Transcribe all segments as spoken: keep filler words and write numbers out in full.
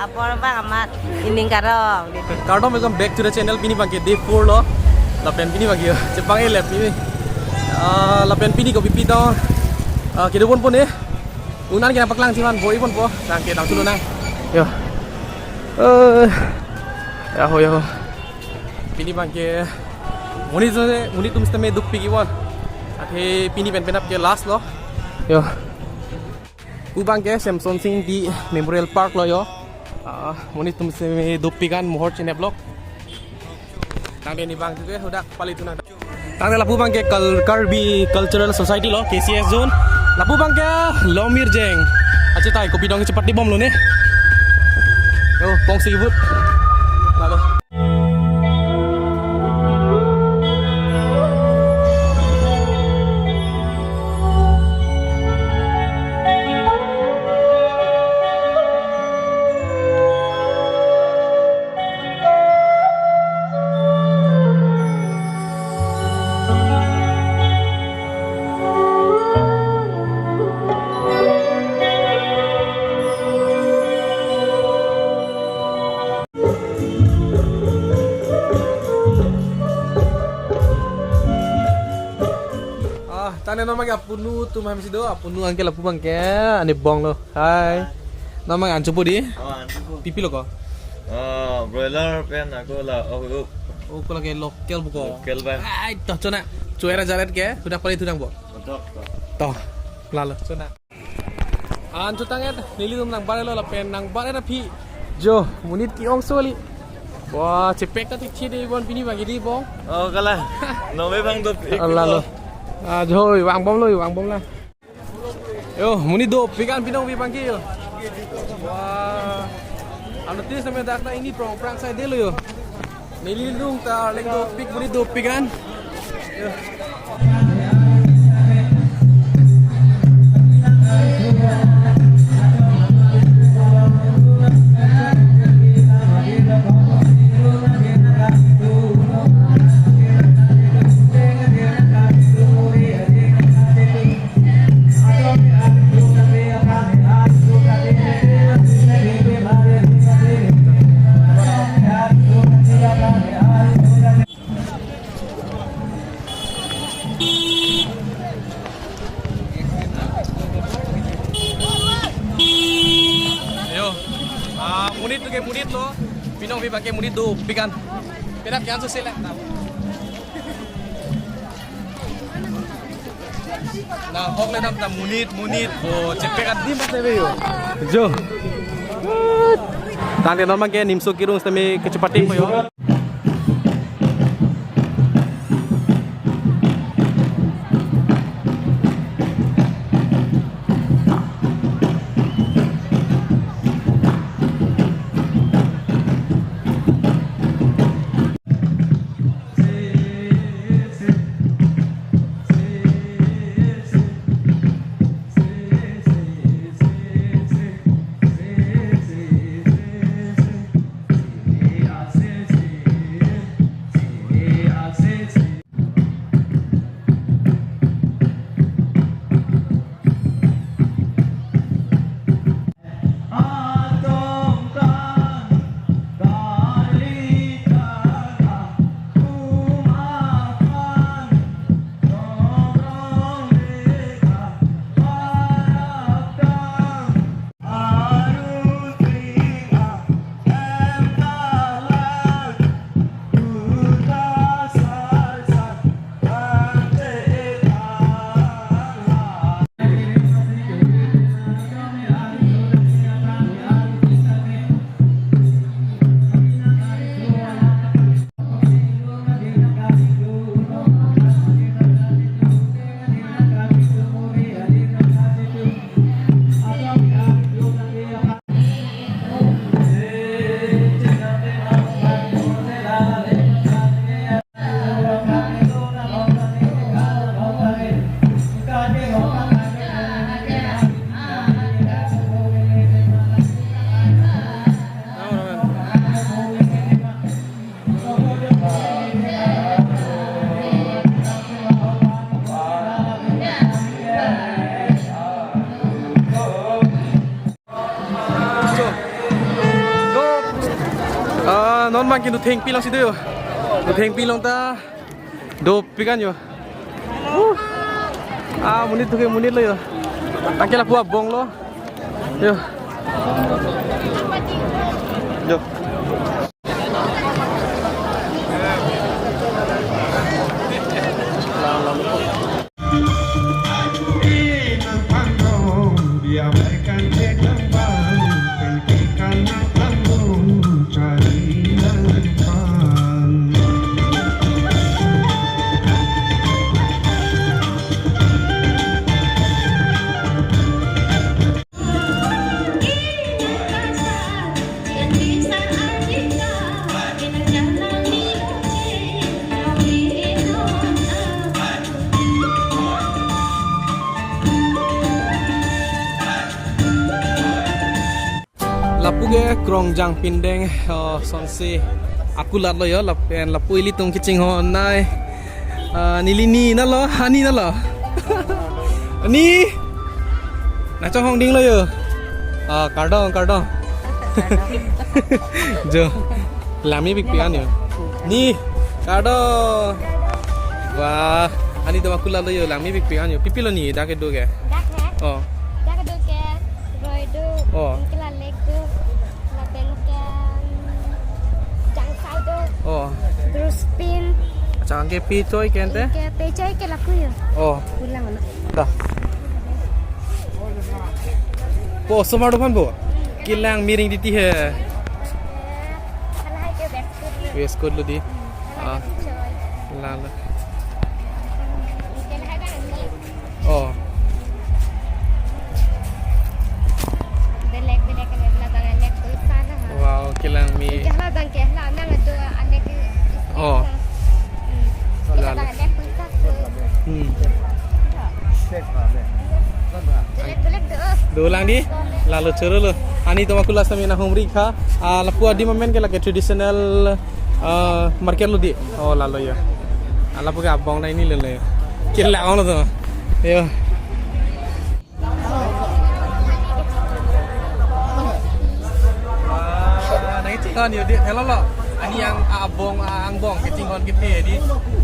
Apor bang amat ining karong. Kardom, welcome back to the channel. Pini abangke day four lo. Lapen pini abangke chepang-e lep pini. Ah, lapen pini kopi pi tong. Ah, kedo ponpo ne. Un-an ke nangpaklang chiman bor-i ponpo. Nang ke tang chulo nang. Yo. Eh. Ya ho, ya ho. Pini abangke monit, monit atum sitame dopik-i bon. Athe pini pen penap ke last lo. Yo. Pu abangke Semson Sing Ingti Memorial Park lo yo. Ah, monit atum sitame dopik an mohor chenep lo. Tangte ne abang ke hadak pali thu nang. Tangte lapu abangke Kal-, Karbi Cultural Society lo, K C S Zone. Lapu abangke Longmirjeng. Achetai kopi dong chepati bomlo ne. Yo, pongsi ibut. Lalo. Ah, tangte non abangke apunu atum hamsi do, apunu uncle apu abangke, ani bong lo. Hai. Non abang an chopo di? Oh, an chopo. Pi pi lo ko? Oh, broiler pen ako la, oh, oh. Oh, ko lake local buko. Local bang. Ai, to chona. Chuera jaret ke, hadak pali thu nang bo. Betul, betul. To, lalo, chona. An chutang et, nelitum nangbar-et lo lapen nangbar-et aphi. Jo, monit ke-ong soli. Wah, chepek ta thik thi de bon pini abangke di bong. Oh, kalang. Nome bang do. Ah, lalo. Ah, jo, vang bom lo, vang bom la. Yo, monit dopik an pinong pi abangke yo. Wah. Ano tis name dak ta ini prong prang sai de lo yo. Nelitum ta leng dopik, monit dopik an. Yo. Yo, ah, monit tu ke monit lo, pinong pi abangke monit dopik an. Penap ke an so sila. Nang hok le dam ta monit, monit. Oh, chepek adim pas lebe yo. Jo. Tangte non abangke nimso kirung sitame kechepateng po yo. Ah, non abang ke Nothengpi alongsi do yo. Nothengpi along ta dopik an yo. Uh. Ah, monit atum ke monit lo yo. Tangke lapu abong lo. Yo. Yo. Lapu ke Krongjang Pindeng, oh, sonsi akulat lo yo, lapen lapu ilitum kachinghon nai. Ah, neli ni nalo, ani nalo. Ni. Nangchonghong ding lo yo. Ah, kardom, kardom. Jo. Langmepikpik an yo. Ni. Kardom. Wah, ani do akulat lo yo, langmepikpik an yo. Pi pi lo ni, dak kedo ke. Dak he? Oh. Dak kedo ke. Roi do. Oh. Anke la lake do. Lapen ke, um, Jangsai do. Oh. Bruspin. Acha, anke pechoi ke ante? Anke pechoi ke lapu yo. Oh. Pulang na. Dah. Po, osomar do-an po. Kelang miring titi he. Hala hai ke Westcote lo. Westcote lo di. Hala hai ke pechoi. Ah. Lalo. Anke hala hai ke Oh. Belek belek ke labang belek pulsa na. Wow, kelang mi. Ke hala abang ke hala nang ado alek. Oh. Hmm. Ke lalo. Labang belek pulsa. Hmm. Belek belek do. Dolang di. Lalo choro lo. Ani atum akulat sami nanghumri kha. Ah, lapu adim amen ke lake traditional, ah, market lo di. Oh, lalo ya. Ah, lapu ke abong na ini lele. Kila ono to. Yo. Ah, nai chikon yo di, hello lo. Ani yang abong, angbong, kachinghon kiti di.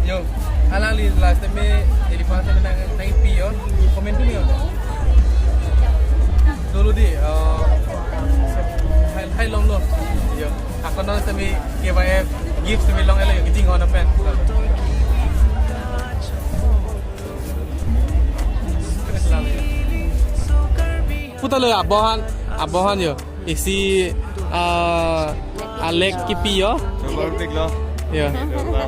Yo. Alangli last time me, jadi pas na nangpi yo. Comment tu yo. Dolo di, oh, hai, hai long lo. Yo. Ako na sami K Y F gift sami long elo yo, kachinghon pen. Puta lo ya, abong an, abong an yo. Isi, ah, alek kipi yo. Choro barpik lo. Yo.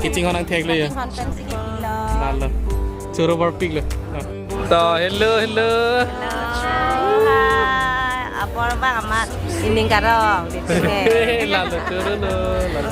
Kachinghon nangthek lo yo. Kachinghon pensi kipi lo. Lalo. Choro barpik lo. To, hello, hello. Hello. Hai. Apor bang amat ining karong di sini. Lalo, choro lo. Lalo.